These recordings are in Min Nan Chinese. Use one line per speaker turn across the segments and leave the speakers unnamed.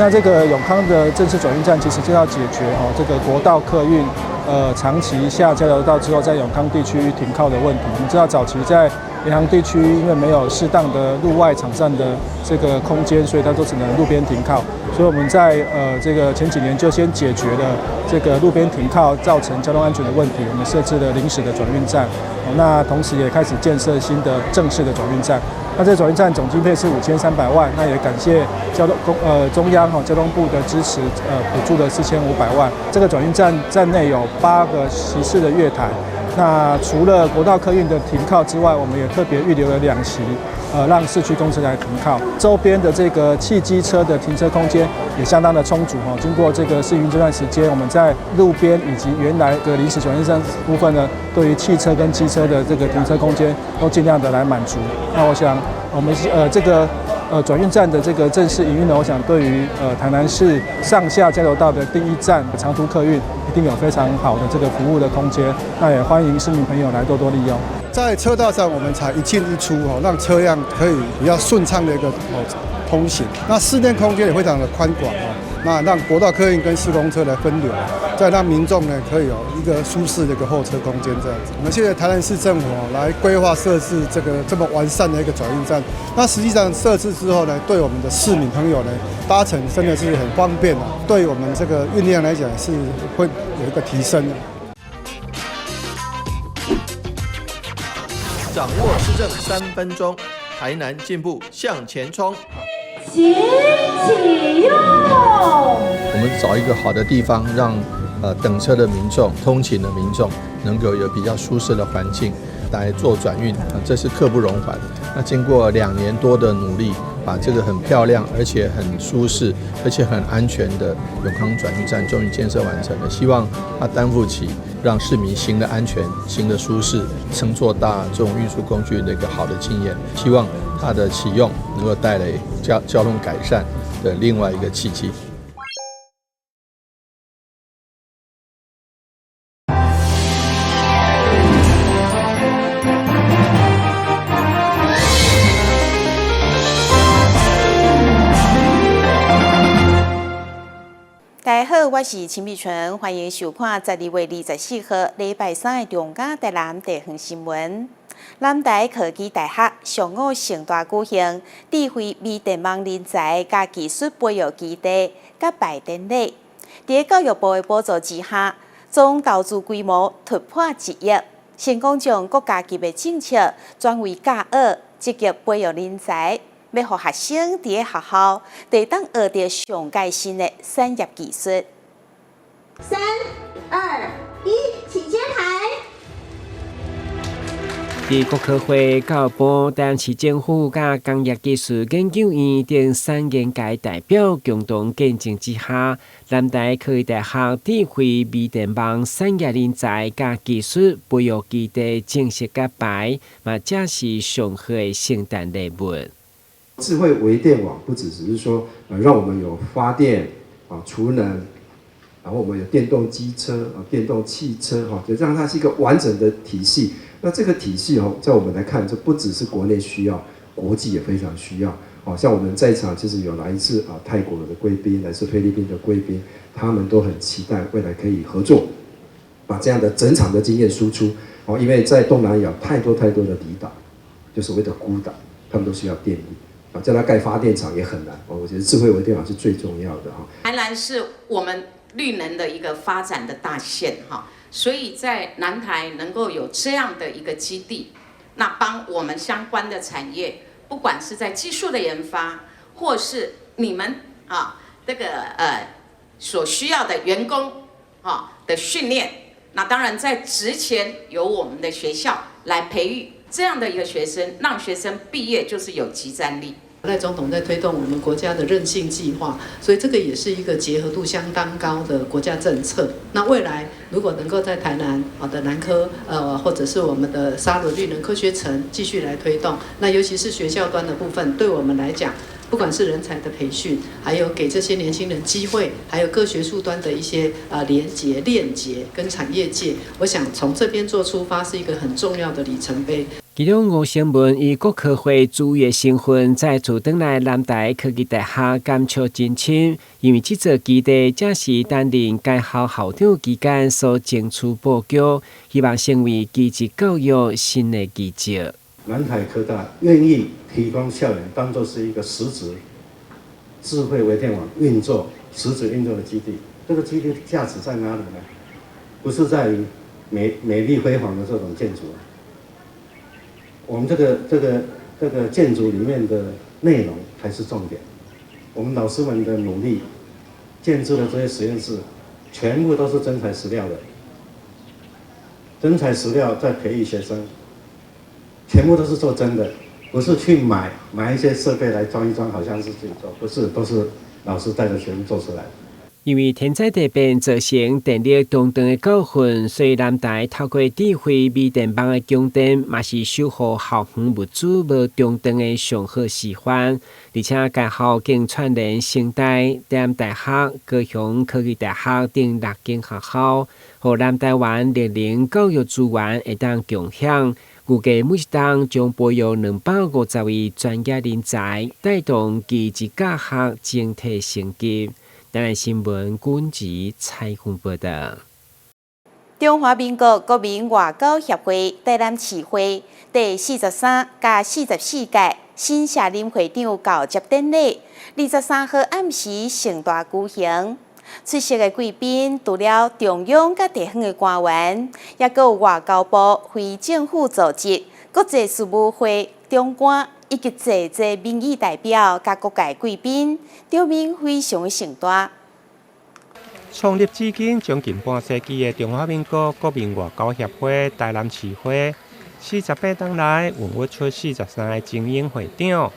那這個永康的正式轉運站，其實就要解決哦這個國道客運長期下交流道之後，在永康地區停靠的問題。我們知道早期在廉航地區，因為沒有適當的路外場站的這個空間，所以它都只能路邊停靠。所以我們在這個前幾年就先解決了這個路邊停靠造成交通安全的問題，我們設置了臨時的轉運站。那同時也開始建設新的正式的轉運站。那這個轉運站總經費是5300萬，那也感謝交通公中央哈交通部的支持，補助了4500萬。這個轉運站站內有8個席次的月台。那除了國道客運的停靠之外，我們也特別預留了2席，讓市區公車來停靠。周邊的這個汽機車的停車空間也相當的充足哈。經過這個試運這段時間，我們在路邊以及原來的臨時轉運站部分呢，對於汽車跟機車的這個停車空間都盡量的來滿足。那我想，我們這個轉運站的這個正式營運呢，我想對於台南市上下交流道的第一站長途客運，一定有非常好的這個服務的空間。那也歡迎市民朋友來多多利用。
在車道上，我們採一進一出哦，讓車輛可以比較順暢的一個通行。那室內空間也非常的寬廣哦，那讓國道客運跟市公車來分流，再讓民眾呢可以有一個舒適的一個候車空間這樣子。我們謝謝台南市政府來規劃設置這個這麼完善的一個轉運站。那實際上設置之後呢，對我們的市民朋友呢搭乘真的是很方便啊，對我們這個運量來講是會有一個提升的。
掌握市政3分鐘，台南進步向前衝。
請啟用。
我們找一個好的地方，讓等車的民眾、通勤的民眾能夠有比較舒適的環境來做轉運，這是刻不容緩。那經過2年多的努力，把這個很漂亮、而且很舒適、而且很安全的永康轉運站終於建設完成了。希望它擔負起讓市民行得安全、行得舒適、乘坐大眾運輸工具的一個好的經驗。希望它的啟用能夠帶來交通改善的另外一個契機。
大家好，我是秦美純，歡迎收看12月24號禮拜三的中嘉台南地方新聞。南台科技大學上午盛大舉行智慧微電網人才佮技術培育基地揭牌典禮。佇教育部的補助之下，總投資規模突破1億，成功將國家級的政策轉為教學，積極培育人才。欲予學生佇咧學校，會當學著上蓋新的產業技術。
三、二、一，請揭牌。
佇國科會、教育部、台南市政府、佮工業技術研究院等產業界代表共同見證之下，南台科技大學智慧微電網產業人才佮技術培育基地正式揭牌，嘛這是上好的聖誕禮物。
智慧微電網不只只是說，讓我們有發電啊、儲能，然後我們有電動機車啊、電動汽車哈，就讓它是一個完整的體系。那這個體系哦，在我們來看，這不只是國內需要，國際也非常需要。哦，像我們在場其實有來自啊泰國的貴賓，來自菲律賓的貴賓，他們都很期待未來可以合作，把這樣的整場的經驗輸出。哦，因為在東南亞太多太多的離島，就所謂的孤島，他們都需要電力。啊，叫他蓋發電廠也很難哦。我覺得智慧微電網是最重要的哈。
台南是我們綠能的一個發展的大縣哈，所以在南台能夠有這樣的一個基地，那幫我們相關的產業，不管是在技術的研發，或是你們啊這個所需要的員工啊的訓練，那當然在職前由我們的學校來培育這樣的一個學生，讓學生畢業就是有即戰力。
賴總統在推動我們國家的韌性計劃，所以這個也是一個結合度相當高的國家政策。那未來如果能夠在台南好的南科，或者是我們的沙崙綠能科學城繼續來推動，那尤其是學校端的部分，對我們來講，不管是人才的培訓，還有給這些年輕人機會，還有各學術端的一些連結、鏈接跟產業界，我想從這邊做出發是一個很重要的里程碑。
其中吳成文以國科會主委身份再次轉來南台科技大學，感觸真深，因為這座基地正是擔任該校校長期間所爭取布局，希望成為技職教育新的奇蹟。
南台科大願意提供校園當作是一個實質智慧微電網運作、實質運作的基地。這個基地價值在哪裡呢？不是在於美麗輝煌的這種建築。我們這個建築裡面的內容才是重點。我們老師們的努力建置的這些實驗室，全部都是真材實料的。真材實料在培育學生，全部都是做真的，不是去買一些設備來裝一裝，好像是自己做，不是，都是老師帶着學生做出來的。
因為天災地變造成電力中斷的教訓，所以南台透過智慧微電網的供電，嘛是守護校園物資無中斷的上好示範。而且該校更串聯成大、台南大學、高雄科技大學等六間學校，予南台灣綠能教育資源會當共享。預計每一冬將培育250位專業人才，帶動技職教學整體升級。台南新聞軍籍採訪報道。
中華民國國民外交協會台南市會第43佮44屆新卸任會長交接典禮，23號暗時盛大舉行。出席的貴賓除了中央佮地方的官員，也閣有外交部、非政府組織、國際事務會長官以及濟濟民意代表佮各界貴賓，場面非常盛大。
創立至今將近半世紀的中華民國國民外交協會台南市會，48冬來孕育出43個精英會長，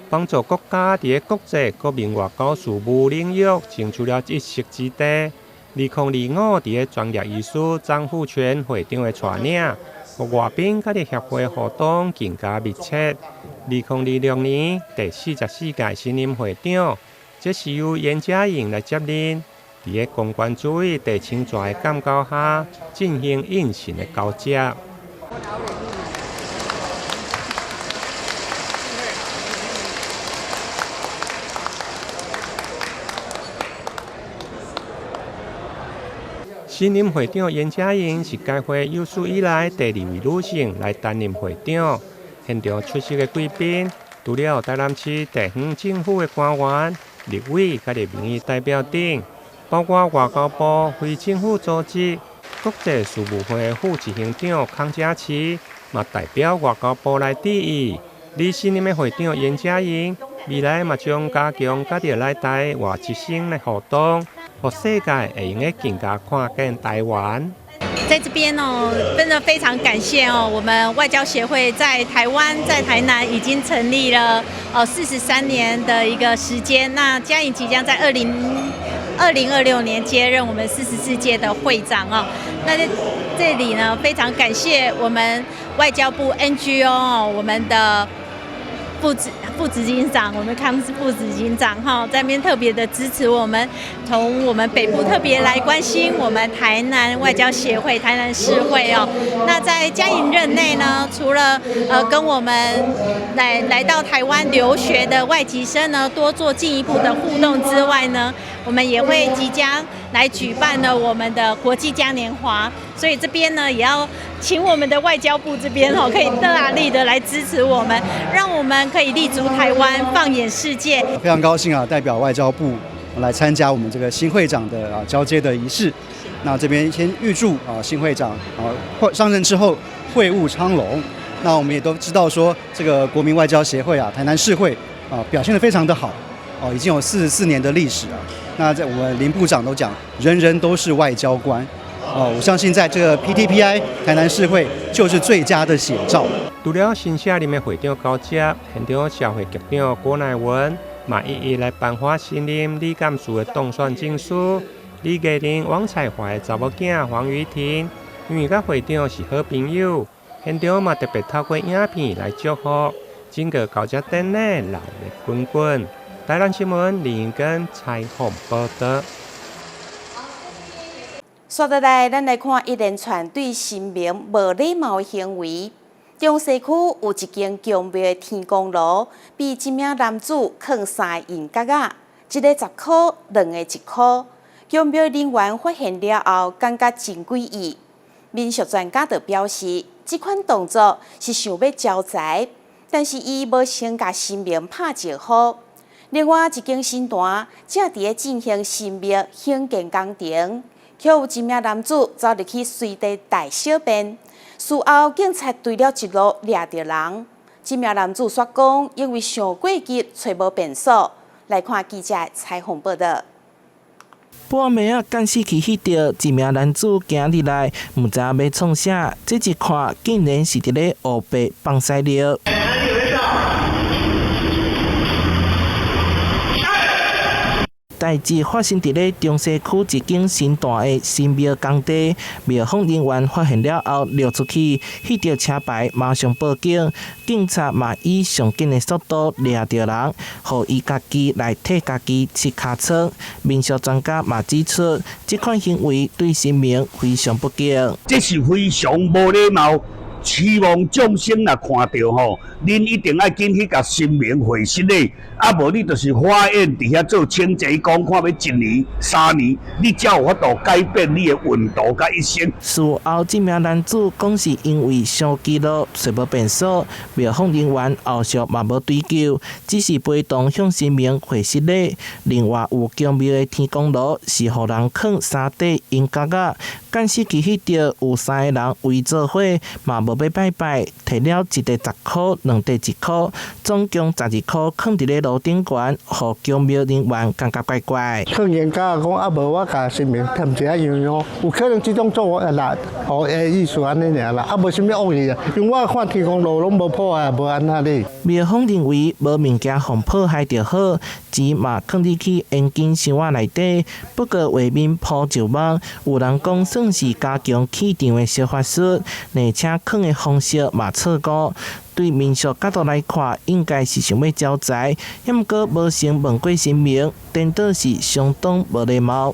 幫助國家佇國際國民外交事務領域爭取了一席之地。2025佇專業醫師張富全會長的帶領，外賓佮佇協會互動更加密切。2026年第44屆新任會長，這是由嚴嘉穎來接任。佇個公關主委鄭清泉的監督下進行印信的交接。新任會長嚴嘉穎是該會有史以來第二位女性來擔任會長。現場出席的貴賓，除了台南市地方政府的官員、立委佮民意代表等，包括外交部、非政府組織、國際事務會副執行長康家琪，嘛代表外交部來致意。而新任的會長嚴嘉穎，未來嘛將加強佮著來台外籍生的互動，予世界會用得更加看見台灣。
在這邊哦，真的非常感謝哦，我們外交協會在台灣、在台南已經成立了43年的一個時間。那嘉穎即將在2026年接任我們44屆的會長哦。那在這裡呢，非常感謝我們外交部 NGO 哦，我們的副執行長，我們康副執行長哈，在那邊特別的支持我們，從我們北部特別來關心我們台南外交協會、台南市會哦。那在嘉穎任內呢，除了跟我們來到台灣留學的外籍生呢，多做進一步的互動之外呢，我們也會即將來舉辦了我們的國際嘉年華，所以這邊呢也要請我們的外交部這邊哦，可以大力的來支持我們，讓我們可以立足台灣，放眼世界。
非常高興啊，代表外交部來參加我們這個新會長的交接的儀式。那這邊先預祝新會長上任之後會務昌隆。那我們也都知道說，這個國民外交協會啊，台南市會啊表現得非常的好哦，已經有44年的歷史了。那在我們林部長都講，人人都是外交官哦，我相信在這個 PTPI 台南市會就是最佳的寫照。
除了新卸任的會長交接，現場社會局長郭乃文嘛一一來頒發新任理監事的當選證書。李藝玲、王彩華的查某囝黃瑜婷，因為佮會長是好朋友，現場嘛特別透過影片來祝福，整個交接典禮熱鬧滾滾。台南新聞林英根採訪報道。
紲落來，咱來看一連串對神明無禮貌的行為。中中西區有一間宮廟的天公爐，被一名男子囥三个銀角仔，一个十箍，兩个一箍。宮廟人員發現了後，感覺真詭異。民俗專家就表示，這款動作是想欲招財，但是伊無先共神明拍招呼。另外一間神壇正佇咧進行神廟興建工程，卻有一名男子走入去隨地大小便。事後警察追了一路掠著人，這名男子煞講，因為傷過急，揣無便所。來看記者採訪報導。
半暝仔監視器翕著一名男子行入來，毋知影欲創啥，這一看竟然是佇咧烏白放屎尿。代誌發生佇咧中西區一間新大的神廟工地，廟方人員發現了後掠出去，翕著車牌馬上報警，警察嘛以上緊的速度掠著人，予伊家己來替家己拭尻川。民俗專家嘛指出，這款行為對神明非常不敬。
這是非常無禮貌。期望眾生若看著吼，恁一定愛緊去共神明回失禮，啊無你就是發願佇遐做清潔工，看欲一年、三年，你才有法度改變你的運途佮一生。
事後，這名男子講是因為傷急囉，揣無便所，廟方人員後續嘛無追究，只是陪同向神明回失禮。另外，有宮廟的天公爐是予人囥三塊銀角仔，監視器翕著有三个人圍做伙，嘛無欲拜拜，提了一塊十箍，兩塊一箍，總共十二箍，囥佇咧爐頂懸，予宮廟人員感覺怪怪。
囥銀角講啊，無我共神明添一下樣樣，有可能這種做法啦，哦，意思按呢爾啦，啊無啥物惡意啊，因為我看天公爐攏無破壞，無按怎咧。
廟方認為無物件予破壞就好，錢嘛囥入去現金箱仔內底。不過畫面鋪就網，有人講算是加強氣場的小法術，而且囥的方式嘛錯誤。對民俗角度來看，應該是想欲招財，毋過無先問過神明，顛倒是相當無禮貌。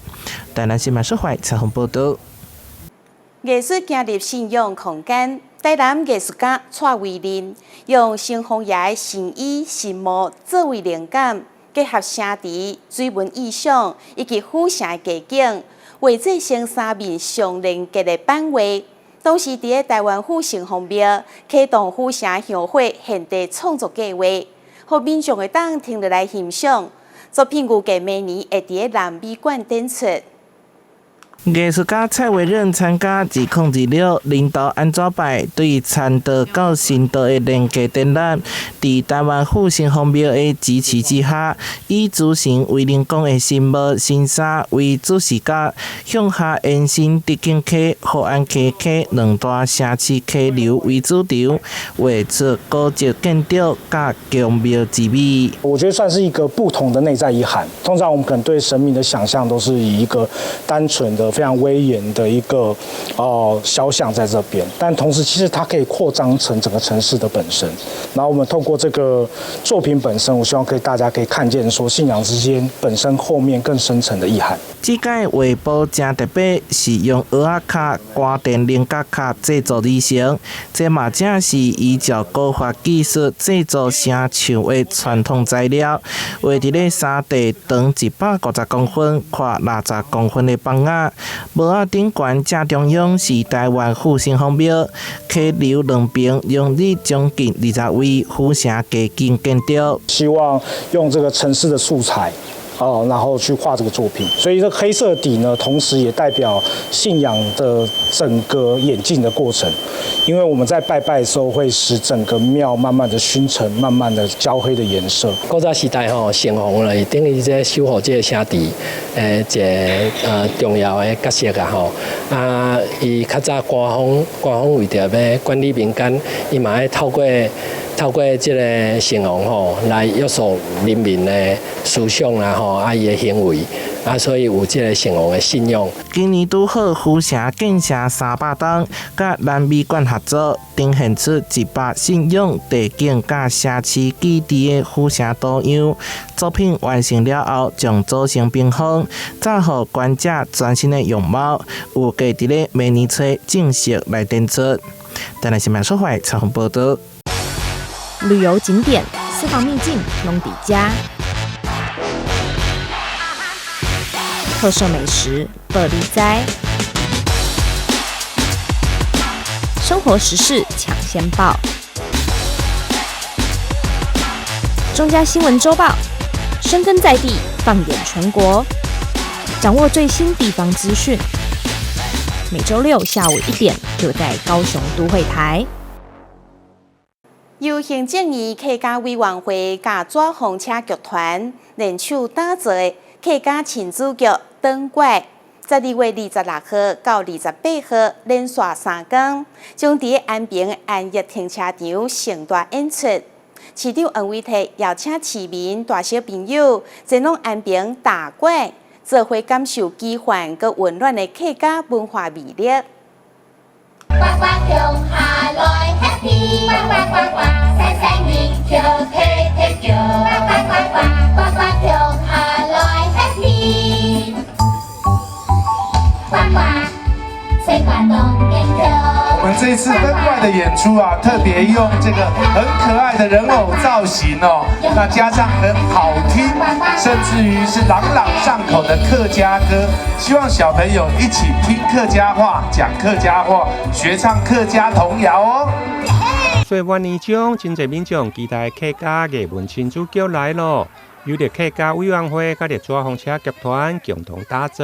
台南新聞蘇懷採訪報導。
藝術行入信仰空間，台南藝術家蔡維林用城隍爺的神衣神帽作為靈感，結合城池、水文意象以及府城的街景，畫製成三面相連結的版畫。當時佇咧台灣府城隍廟啟動府城香火現代創作計劃，予民眾會當停落來欣賞。作品預計明年會佇咧南美館展出。
藝術家蔡維任參加2026林投按怎拜對禪道到神道的連結展覽，佇台灣府城隍廟的支持之下，以諸神威靈公的神帽、神衫為主視覺，向下延伸竹徑溪、福安溪溪兩大城市溪流為主軸，畫出古蹟建築佮宮廟之美。
我覺得算是一個不同的內在意涵。通常我們可能對神明的想象都是以一個單純的、非常威嚴的一個肖像在這邊，但同時其實它可以擴張成整個城市的本身。然後我們透過這個作品本身，我希望可以大家可以看見說信仰之間本身後面更深層的意涵。
這屆畫布誠特別，是用蚵仔殼、關電菱角殼製作而成，這嘛正是依照古法技術製作城牆的傳統材料。畫佇咧沙地長150公分、寬60公分的枋仔，帽仔頂懸正中央是台灣府城隍廟，溪流兩邊擁有將近20位府城街景建築。
希望用這個城市的素材，哦，然後去畫這個作品，所以這黑色底呢，同時也代表信仰的整個演進的過程。因為我們在拜拜的時候，會使整個廟慢慢的燻成慢慢的焦黑的顏色。
古早時代吼，城隍咧，等於這守護這個城池，一个重要的角色啊吼。啊，伊較早官方官方為著欲管理民間，伊嘛愛透過這个城隍吼來約束人民的思想啦吼，啊伊的行為，啊所以有這个城隍的信仰。
今年拄好府城建城300冬，佮南美館合作，呈現出100信仰地景佮城市基地的府城圖樣。作品完成了後，將組成屏風，載予觀者全新的樣貌。預計佇咧明年初正式來展出。台南新聞說話採訪報道。
旅遊景點、私房秘境攏佇遮，特色美食報你知，生活時事搶先報，中嘉新聞週報，深耕在地，放眼全國，掌握最新地方資訊。每週六下午1點，就在高雄都會台。
由行政院客家委員會佮紙風車劇團聯手打造的客家親子劇《燈怪》，12月26號到28號連續3工，將佇安平安逸停車場盛大演出。市長黃偉哲邀請市民、大小朋友前往安平打怪，做伙感受奇幻閣溫暖的客家文化魅力。
呱呱跳下來 happy，呱呱呱呱，三三二跳踢踢腳，呱呱呱呱，呱呱跳下來 happy，呱呱，西瓜當堅強。
我們這一次燈怪的演出啊，特別用這個很可愛的人偶造型哦，那加上很好聽，甚至於是朗朗上口的客家歌，希望小朋友一起聽客家話、講客家話、學唱客家童謠哦。
歲末年終，真濟民眾期待客家藝文親子劇來咯，由著客家委員會佮著紙風車劇團共同打造。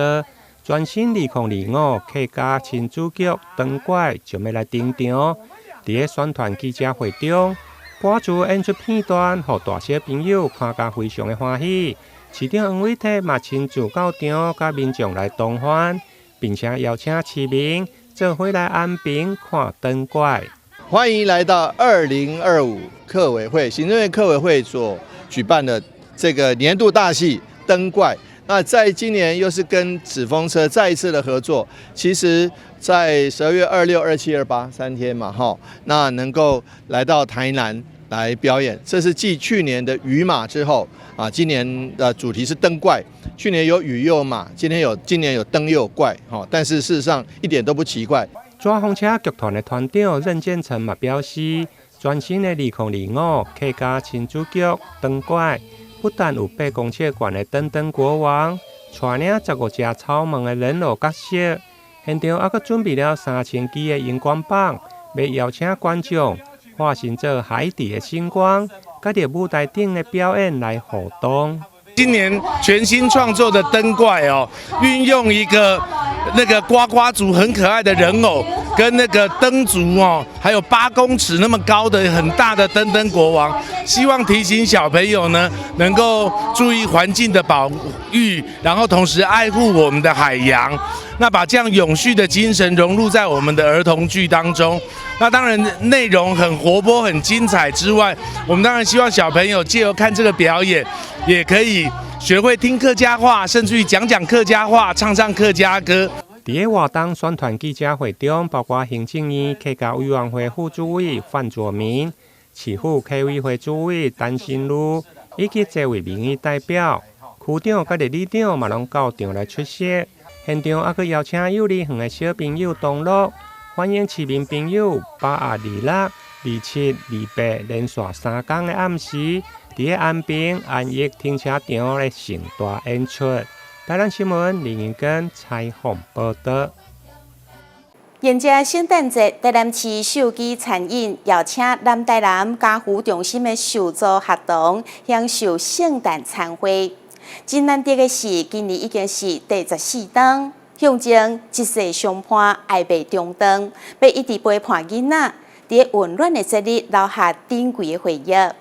全新2025客家親子劇《燈怪》就欲來登場。佇咧宣傳記者會中，歌詞演出片段，予大小朋友看甲非常的歡喜。市長黃偉哲嘛親自到場，佮民眾來同歡，並且邀請市民做伙來安平看燈怪。
歡迎來到2025客委會行政院客委會所舉辦的這個年度大戲《燈怪》。那在今年又是跟紙風車再一次的合作，其實，在12月26、27、28 3天嘛，哈，那能夠來到台南來表演，這是繼去年的雨馬之後啊，今年的主題是燈怪，去年有雨又馬，今年有燈又怪，哈，但是事實上一點都不奇怪。
紙風車劇團的團長任建成嘛表示，全新的2025客家親子劇《燈怪》。不但有8公尺懸的燈燈國王，帶領15隻草帽的人偶角色，現場猶閣準備了3000支的螢光棒，欲邀請觀眾化身做海底的星光，佮著舞台頂的表演來互動。
今年全新創作的燈怪哦，運用一個那個呱呱族很可愛的人偶，跟那個燈族哦，還有8公尺那麼高的很大的燈燈國王，希望提醒小朋友呢，能夠注意環境的保育，然後同時愛護我們的海洋。那把這樣永續的精神融入在我們的兒童劇當中，那當然內容很活潑、很精彩之外，我們當然希望小朋友借由看這個表演，也可以學會聽客家話，甚至於講講客家話、唱唱客家歌。
佇咧活動宣傳記者會中，包括行政院客家委員會副主委范佐明、市府客委會主委陳新儒，以及這位民意代表、區長佮里長嘛攏到場來出席。現場猶閣邀請幼兒園的小朋友同樂，歡迎市民朋友把握26、27、28連續3工的暗時，佇咧安平安逸停車場的盛大演出。台南新聞林英根採訪報道。
迎接聖誕節，台南市秀基餐飲邀請南台南家扶中心的受助學童享受聖誕餐會。真難得的是，今年已經是第14冬，象徵一世相伴，愛袂中斷，欲一直陪伴囡仔，佇溫暖的節日留下珍貴的回憶。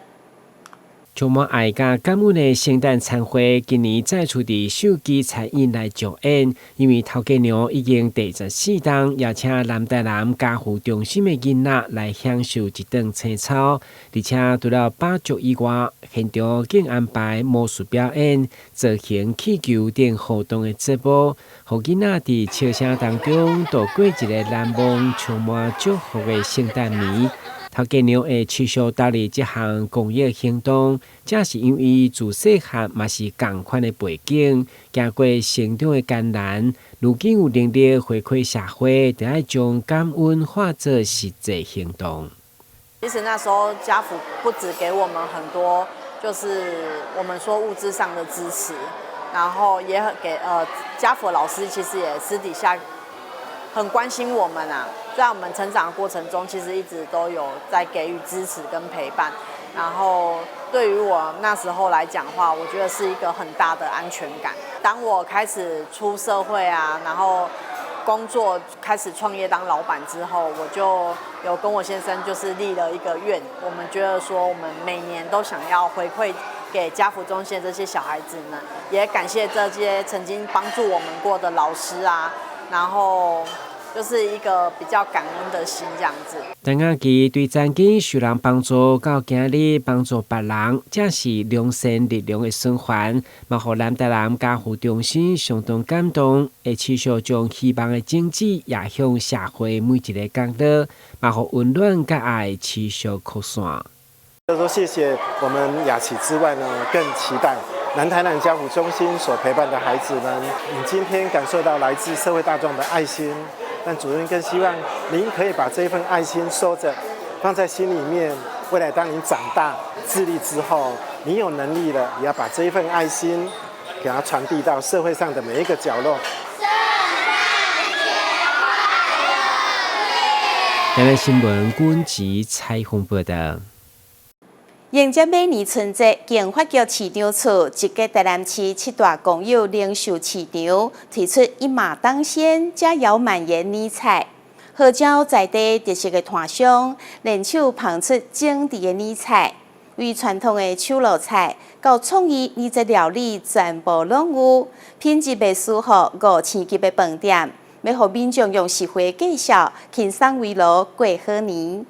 充滿愛佮感恩的聖誕餐會，今年再次佇秀基餐飲來上演。因為頭家娘已經第14冬邀請南台南家扶中心的囡仔來享受一頓清操，而且除了飽足以外，現場更安排魔術表演、造型氣球等互動的節目，予囡仔佇笑聲當中度過一个難忘、充滿祝福的聖誕暝。頭家娘會持續投入這項公益行動，正是因為自細漢嘛是仝款的背景，經過成長的艱難，如今有能力回饋社會，就愛將感恩化作實際行動。
其實那時候家扶不止給我們很多，就是我們說物質上的支持，然後也很給家扶老師，其實也私底下很關心我們啊，在我們成長的過程中，其實一直都有在給予支持跟陪伴。然後對於我那時候來講的話，我覺得是一個很大的安全感。當我開始出社會啊，然後工作開始創業當老闆之後，我就有跟我先生就是立了一個願，我們覺得說我們每年都想要回饋給家扶中心的這些小孩子們，也感謝這些曾經幫助我們過的老師啊，然後就是一個比較感恩的心這樣子。
陳雅琪對曾經受人幫助到今日幫助別人，這是良善力量的循環，嘛予南台南家扶中心相當感動，會持續將希望的種子也向社會每一个角落，嘛予溫暖佮愛持續擴散。
就說謝謝我們雅琪之外呢，更期待南台南家扶中心所陪伴的孩子們，你今天感受到來自社會大眾的愛心，但主任更希望您可以把這份愛心收着，放在心裡面。未來當您長大自立之後，你有能力了，也要把這一份愛心給它傳遞到社會上的每一個角落。
聖誕節快樂！
台灣新聞軍籍採訪報道。
迎接馬年春節，經發局市長處集結台南市七大公有零售市場，推出一馬當先、佳肴滿園年菜，號召在地特色的攤商聯手捧出精緻的年菜，為傳統的手路菜到創意年節料理全部攏有，品質袂輸予五星級的飯店，欲予民眾用實惠價數輕鬆圍爐過好年。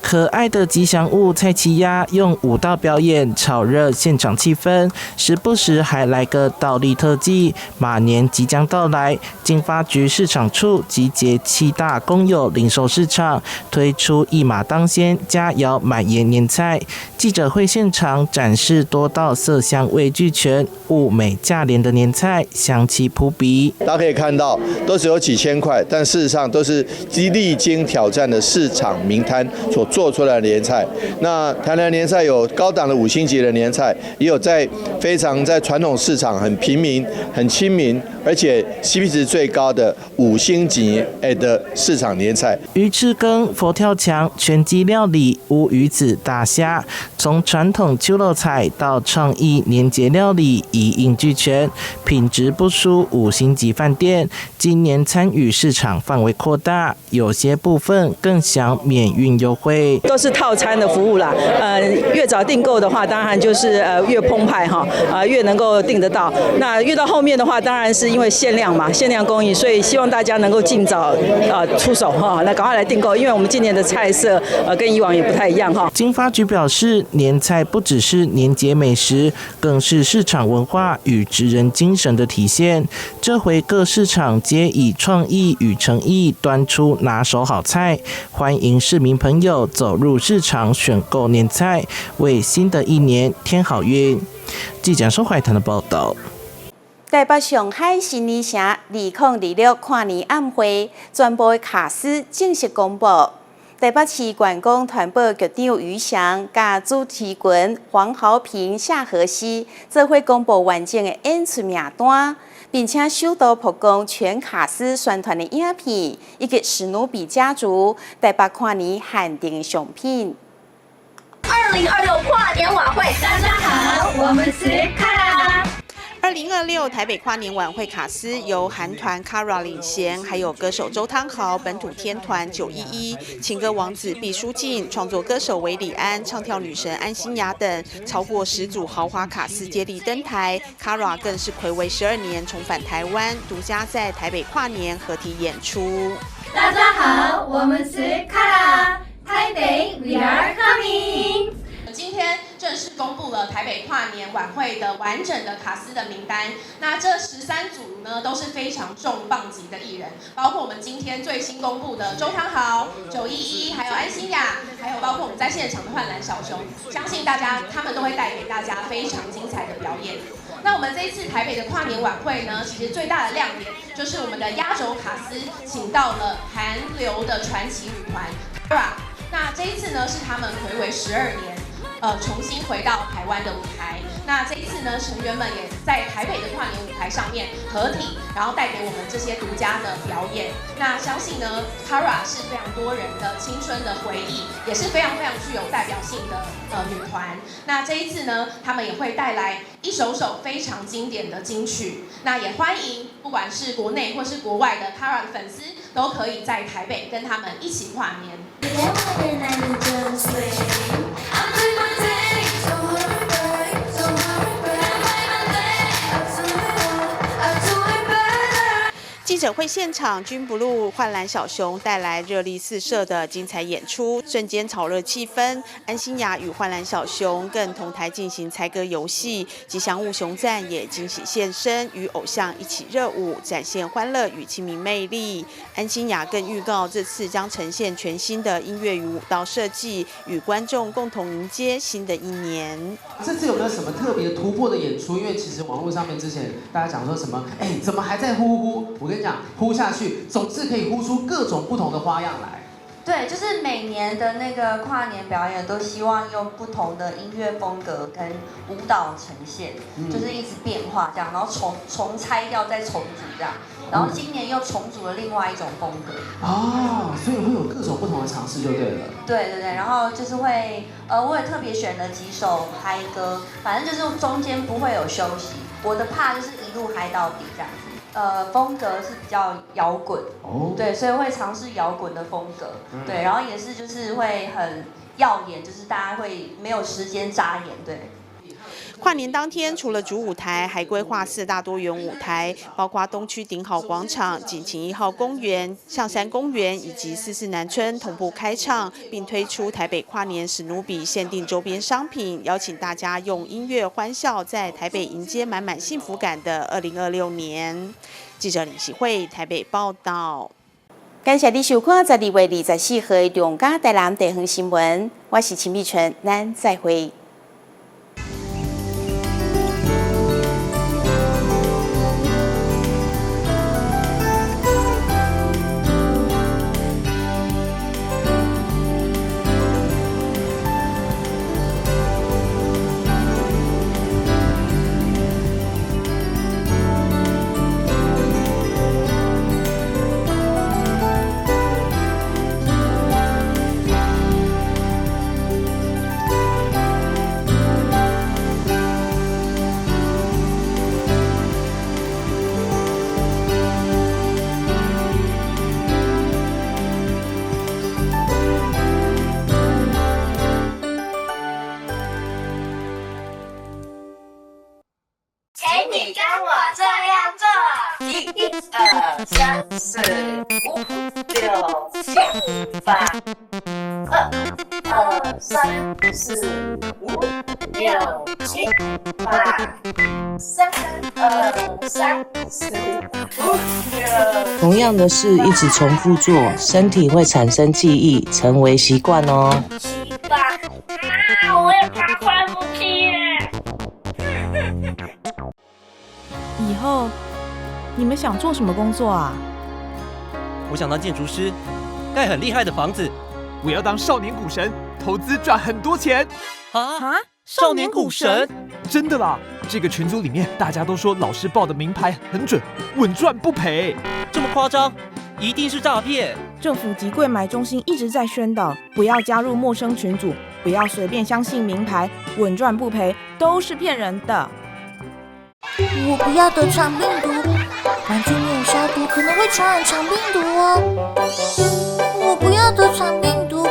可愛的吉祥物菜市仔用舞蹈表演炒熱現場氣氛，時不時還來個倒立特技。馬年即將到來，經發局市場處集結七大公有零售市場，推出一馬當先、佳肴滿園年菜。記者會現場展示多道色香味俱全、物美價廉的年菜，香氣撲鼻。
大家可以看到，都只有幾千塊，但事實上都是歷經挑戰的市場名攤所做出來的年菜。那台南年菜有高檔的五星級的年菜，也有在非常在傳統市場很平民、很親民，而且 CP 值最高的五星級的市場年菜。
魚翅羹、佛跳牆、全雞料理、烏魚子、大蝦，從傳統手路菜到創意年節料理一應俱全，品質不輸五星級飯店。今年參與市場範圍擴大，有些部分更享免運優惠。
都是套餐的服務啦，越早訂購的話，當然就是越澎湃哈，啊越能夠訂得到。那越到後面的話，當然是因為限量嘛，限量供應，所以希望大家能夠盡早出手哈，那趕快來訂購，因為我們今年的菜色跟以往也不太一樣哈。
經發局表示，年菜不只是年節美食，更是市場文化與職人精神的體現。這回各市場皆以創意與誠意端出拿手好菜，歡迎市民朋友走入市場選購年菜，為新的一年添好運。記者蘇懷騰的報道。
台北上海新年城2026跨年晚會全部的卡司正式公布。台北市觀光團保局長余翔、佮主持群黃豪平、夏荷西做伙公布完整的演出名單，並且首度曝光全卡司宣傳的影片，以及史努比家族台北跨年限定商品。
2026跨年晚會，大家好，我們是KARA。
2026台北跨年晚會卡司由韓團 KARA 領銜，還有歌手周湯豪、本土天團911、情歌王子畢書盡、創作歌手韋禮安、唱跳女神安心亞等，超過10組豪華卡司接力登台。KARA 更是睽違12年重返台灣，獨家在台北跨年合體演出。
大家好，我們是 KARA，台北 We are coming。
今天正式公布了台北跨年晚會的完整的卡司的名單。那這
13组呢都是非常重磅级的艺人，包括我们今天最新公布的周汤豪、911，还有安心亚，还有包括我们在现场的幻蓝小熊，相信大家他们都会带给大家非常精彩的表演。那我们这一次台北的跨年晚会呢，其实最大的亮点就是我们的压轴卡司请到了韩流的传奇女团 T-ara。那这一次呢，是他们睽违12年，重新回到台湾的舞台。那这一次呢，成员们也在台北的跨年舞台上面合体，然后带给我们这些独家的表演。那相信呢，T-ara 是非常多人的青春的回忆，也是非常非常具有代表性的女团。那这一次呢，他们也会带来一首首非常经典的金曲。那也欢迎不管是国内或是国外的 T-ara 的粉丝，都可以在台北跟他们一起跨年。
记者会现场，君 blue 幻蓝小熊带来热力四射的精彩演出，瞬间炒热气氛。安心亚与幻蓝小熊更同台进行猜歌游戏，吉祥物熊赞也惊喜现身，与偶像一起热舞，展现欢乐与亲民魅力。安心亚更预告，这次将呈现全新的音乐与舞蹈设计，与观众共同迎接新的一年。
这次有没有什么特别突破的演出？因为其实网络上面之前大家讲说什么，哎，怎么还在呼呼？我跟你讲，呼下去总是可以呼出各种不同的花样来。
对，就是每年的那个跨年表演，都希望用不同的音乐风格跟舞蹈呈现，就是一直变化这样，然后重拆掉再重组这样，然后今年又重组了另外一种风格。
哦，所以会有各种不同的尝试就对了。
对对对，然后就是会，我也特别选了几首嗨歌，反正就是中间不会有休息，我的 part 就是一路嗨到底这样子。风格是比较摇滚，对，所以会尝试摇滚的风格，对，然后也是就是会很耀眼，就是大家会没有时间眨眼，对。
跨年当天，除了主舞台，还规划四大多元舞台，包括东区顶好广场、锦芹1号公园、象山公园以及四四南村同步开唱，并推出台北跨年史努比限定周边商品，邀请大家用音乐欢笑，在台北迎接满满幸福感的2026年。记者林喜慧台北报道。感谢你收看12月24号的中嘉台南地方新闻，我是秦美纯，咱再会。
请你跟我这样做：一、二、三、四、五、六、七、八。二、二、三、四、五、六、七、八。三、二、三、四、五、六。
同样的事一直重复做，身体会产生记忆，成为习惯哦。
七、八，啊！我也怕换不起耶。
以后你们想做什么工作啊？
我想当建筑师，盖很厉害的房子。
我要当少年股神，投资赚很多钱。
啊啊！少年股神？
真的啦！这个群组里面大家都说老师报的明牌很准，稳赚不赔。
这么夸张？一定是诈骗！
政府及柜买中心一直在宣导，不要加入陌生群组，不要随便相信明牌，稳赚不赔都是骗人的。
我不要得肠病毒，玩具没有消毒可能会传染肠病毒哦。我不要得肠病毒，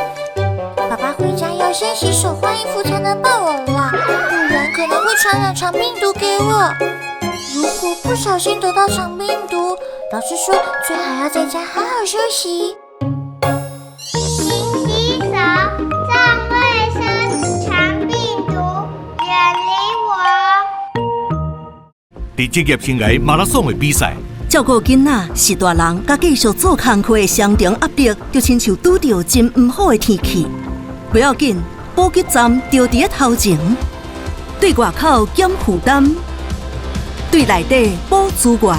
爸爸回家要先洗手换衣服才能抱我啦，不然可能会传染肠病毒给我。如果不小心得到肠病毒，老师说最好要在家好好休息。
勤洗手，重卫生，肠病毒远离我。
佇職業生涯馬拉松的比賽。
照顧囡仔是大人，佮繼續做工課的雙重壓力，就親像拄著真毋好的天氣。不要緊，補給站就佇咧頭前，對外口減負擔，對內底補資源。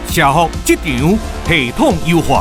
社福職場系統優化。